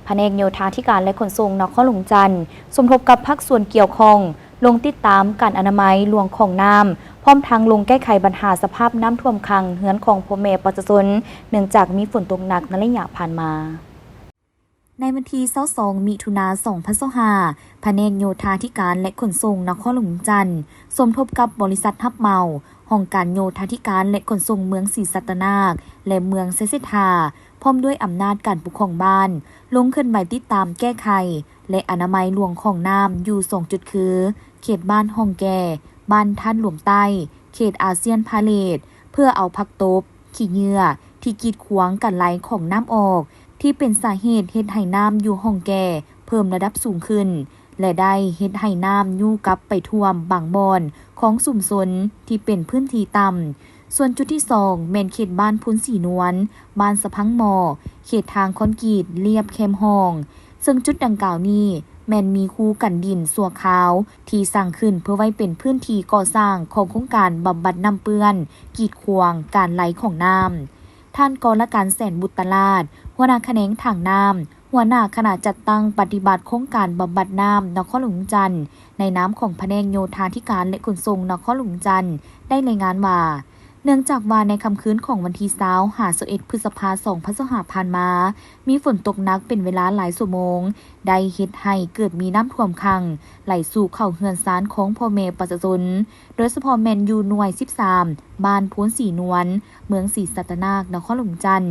ພະແນກໂຍທາທິການ ແລະ ຂົນສົ່ງນະຄອນຫຼວງວຽງຈັນ ສົມທົບກັບພາກສ່ວນກ່ຽວຂ້ອງ ລົງຕິດຕາມການອະນາໄມລວງຂອງນ້ຳ ພ້ອມທັງລົງແກ້ໄຂບັນຫາສະພາບນ້ຳຖ້ວມຂັງເຮືອນຂອງພໍ່ແມ່ປະຊາຊົນ ເນື່ອງຈາກມີຝົນຕົກໜັກໃນໄລຍະຜ່ານມາ. ໃນວັນທີຊາວສອງ ມິຖຸນາ ສອງພັນຊາວຫ້າ ພະແນກໂຍທາທິການ ແລະ ຂົນສົ່ງນະຄອນຫຼວງວຽງຈັນ ສົມທົບກັບບໍລິສັດຮັບເໝົາ, ຫ້ອງການໂຍທາທິການ ແລະ ຂົນສົ່ງເມືອງສີສັດຕະນາກ ແລະ ເມືອງໄຊເສດຖາ ພ້ອມດ້ວຍອຳນາດການປົກຄອງບ້ານ ລົງເຄື່ອນໄຫວຕິດຕາມແກ້ໄຂ ແລະ ອະນາໄມລວງຂອງນ້ຳຢູ່ສອງຈຸດຄື ເຂດບ້ານຮ່ອງແກ່, ບ້ານທາດຫຼວງໃຕ້, ເຂດອາຊຽນພາເລດ ເພື່ອເອົາຜັກຕົບ, ຂີ້ເຫຍື້ອ ທີ່ກີດຂວາງການໄຫຼຂອງນ້ຳອອກ ທີ່ເປັນສາເຫດເຮັດໃຫ້ນ້ຳຢູ່ຮ່ອງແກ່ເພີ່ມລະດັບສູງຂຶ້ນ ແລະ ໄດ້ເຮັດໃຫ້ນ້ຳຍູ້ກັບໄປຖ້ວມບາງບ່ອນຂອງຊຸມຊົນທີ່ເປັນພື້ນທີ່ຕ່ຳ. ສ່ວນຈຸດທີສອງ ແມ່ນເຂດບ້ານໂພນສີນວນ, ບ້ານສະພັງໝໍ້, ເຂດທາງຄອນກຣີດລຽບແຄມຮ່ອງ, ເຊິ່ງຈຸດດັ່ງກ່າວນີ້ແມ່ນມີຄູກັນດິນຊົ່ວຄາວທີ່ສ້າງຂຶ້ນເພື່ອໄວ້ເປັນພື້ນທີ່ກໍ່ສ້າງຂອງໂຄງການບຳບັດນ້ຳເປື້ອນ ກີດຂວາງການໄຫຼຂອງນ້ຳ. ທ່ານ ກລະການ ແສນບຸດຕະລາດ ຫົວໜ້າຂະແໜງທາງນ້ຳ, ຫົວໜ້າຄະນະຈັດຕັ້ງປະຕິບັດໂຄງການບຳບັດນ້ຳນະຄອນຫຼວງວຽງຈັນ ໃນນາມຂອງພະແນກໂຍທາທິການ ແລະ ຂົນສົ່ງນະຄອນຫຼວງວຽງຈັນ ໄດ້ລາຍງານວ່າ ເນື່ອງຈາກວ່າໃນຄ່ຳຄືນຂອງວັນທີຊາວ ຫາ ຊາວເອັດ ພຶດສະພາ ສອງພັນຊາວຫ້າ ຜ່ານມາ ມີຝົນຕົກໜັກເປັນເວລາຫຼາຍຊົ່ວໂມງ ໄດ້ເຮັດໃຫ້ເກີດມີນ້ຳຖ້ວມຂັງ ໄຫຼສູ່ເຂົ້າເຮືອນຊານຂອງພໍ່ແມ່ປະຊາຊົນ ໂດຍສະເພາະແມ່ນຢູ່ໜ່ວຍສິບສາມ ບ້ານໂພນສີນວນ, ເມືອງສີສັດຕະນາກ, ນະຄອນຫຼວງວຽງຈັນ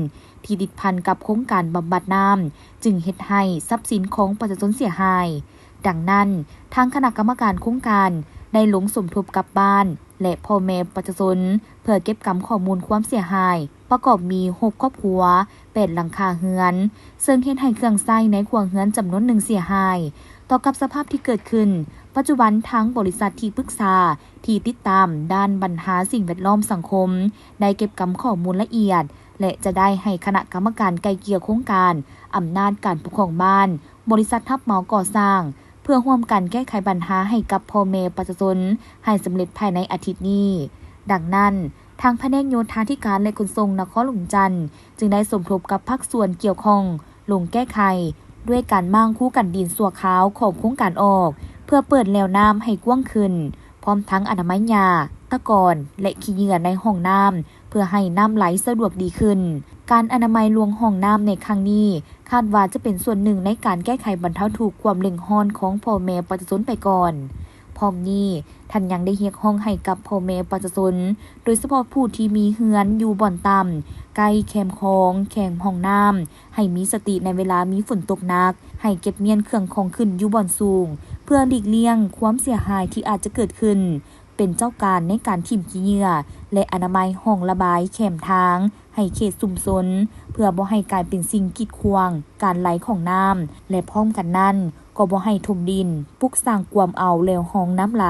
ທີ່ຕິດພັນກັບໂຄງການບຳບັດນ້ຳ ຈຶ່ງເຮັດໃຫ້ຊັບສິນຂອງປະຊາຊົນເສຍຫາຍ. ດັ່ງນັ້ນ, ທາງຄະນະກຳມະການໂຄງການໄດ້ລົງສົມທົບກັບບ້ານ ແລະ ພໍ່ແມ່ປະຊາຊົນ ເພື່ອເກັບກຳຂໍ້ມູນຄວາມເສຍຫາຍ ປະກອບມີ ຫົກຄອບຄົວ, ແປດຫຼັງຄາເຮືອນ, ເຊິ່ງເຮັດໃຫ້ເຄື່ອງໃຊ້ໃນຄົວເຮືອນຈຳນວນໜຶ່ງເສຍຫາຍ. ຕໍ່ກັບສະພາບທີ່ເກີດຂຶ້ນ, ປັດຈຸບັນທາງບໍລິສັດທີ່ປຶກສາທີ່ຕິດຕາມດ້ານບັນຫາສິ່ງແວດລ້ອມສັງຄົມ ໄດ້ເກັບກຳຂໍ້ມູນລະອຽດ ແລະ ຈະໄດ້ໃຫ້ຄະນະກຳມະການໄກ່ເກ່ຍໂຄງການອຳນາດການປົກຄອງບ້ານ, ບໍລິສັດຮັບເໝົາກໍ່ສ້າງ ເພື່ອຮ່ວມກັນແກ້ໄຂບັນຫາໃຫ້ກັບພໍ່ແມ່ປະຊາຊົນໃຫ້ສຳເລັດພາຍໃນອາທິດນີ້. ດັ່ງນັ້ນ, ທາງພະແນກໂຍທາທິການ ແລະ ຂົນສົ່ງນະຄອນຫຼວງວຽງຈັນ ຈຶ່ງໄດ້ສົມທົບກັບພາກສ່ວນກ່ຽວຂ້ອງ ລົງແກ້ໄຂດ້ວຍການມ້າງຄູກັນດິນຊົ່ວຄາວຂອງໂຄງການອອກ ເພື່ອເປີດແລວນ້ຳໃຫ້ກວ້າງຂຶ້ນ, ພ້ອມທັງອະນາໄມຫຍ້າ, ຕະກອນ ແລະ ຂີ້ເຫຍື້ອໃນຮ່ອງນ້ຳ ເພື່ອໃຫ້ນ້ຳໄຫຼສະດວກດີຂຶ້ນ. ການອະນາໄມລວງຮ່ອງນ້ຳໃນຄັ້ງນີ້ ຄາດວ່າຈະເປັນສ່ວນໜຶ່ງໃນການແກ້ໄຂບັນເທົາທຸກຄວາມເລັ່ງຮ້ອນຂອງພໍ່ແມ່ປະຊາຊົນໄປກ່ອນ. ພ້ອມນີ້, ທ່ານຍັງໄດ້ຮຽກຮ້ອງໃຫ້ກັບພໍ່ແມ່ປະຊາຊົນ, ໂດຍສະເພາະຜູ້ທີ່ມີເຮືອນຢູ່ບ່ອນຕ່ຳ, ໃກ້ແຄມຄອງ, ແຄມຮ່ອງນ້ຳ, ໃຫ້ມີສະຕິໃນເວລາມີຝົນຕົກໜັກ, ໃຫ້ເກັບມ້ຽນເຄື່ອງຂອງຂຶ້ນຢູ່ບ່ອນສູງ ເພື່ອຫຼີກລ່ຽງຄວາມເສຍຫາຍທີ່ອາດຈະເກີດຂຶ້ນ, ເປັນເຈົ້າການໃນການຖິ້ມຂີ້ເຫຍື້ອ ແລະ ອະນາໄມຮ່ອງລະບາຍແຄມທາງ ໃຫ້ເຂດຊຸມຊົນ ເພື່ອບໍ່ໃຫ້ກາຍເປັນສິ່ງກີດຂວາງການໄຫຼຂອງນ້ຳ ແລະ ພ້ອມກັນນັ້ນ ກໍບໍ່ໃຫ້ຖົມດິນ, ປຸກສ້າງກວມເອົາແລວຮອງນ້ຳໄຫຼ.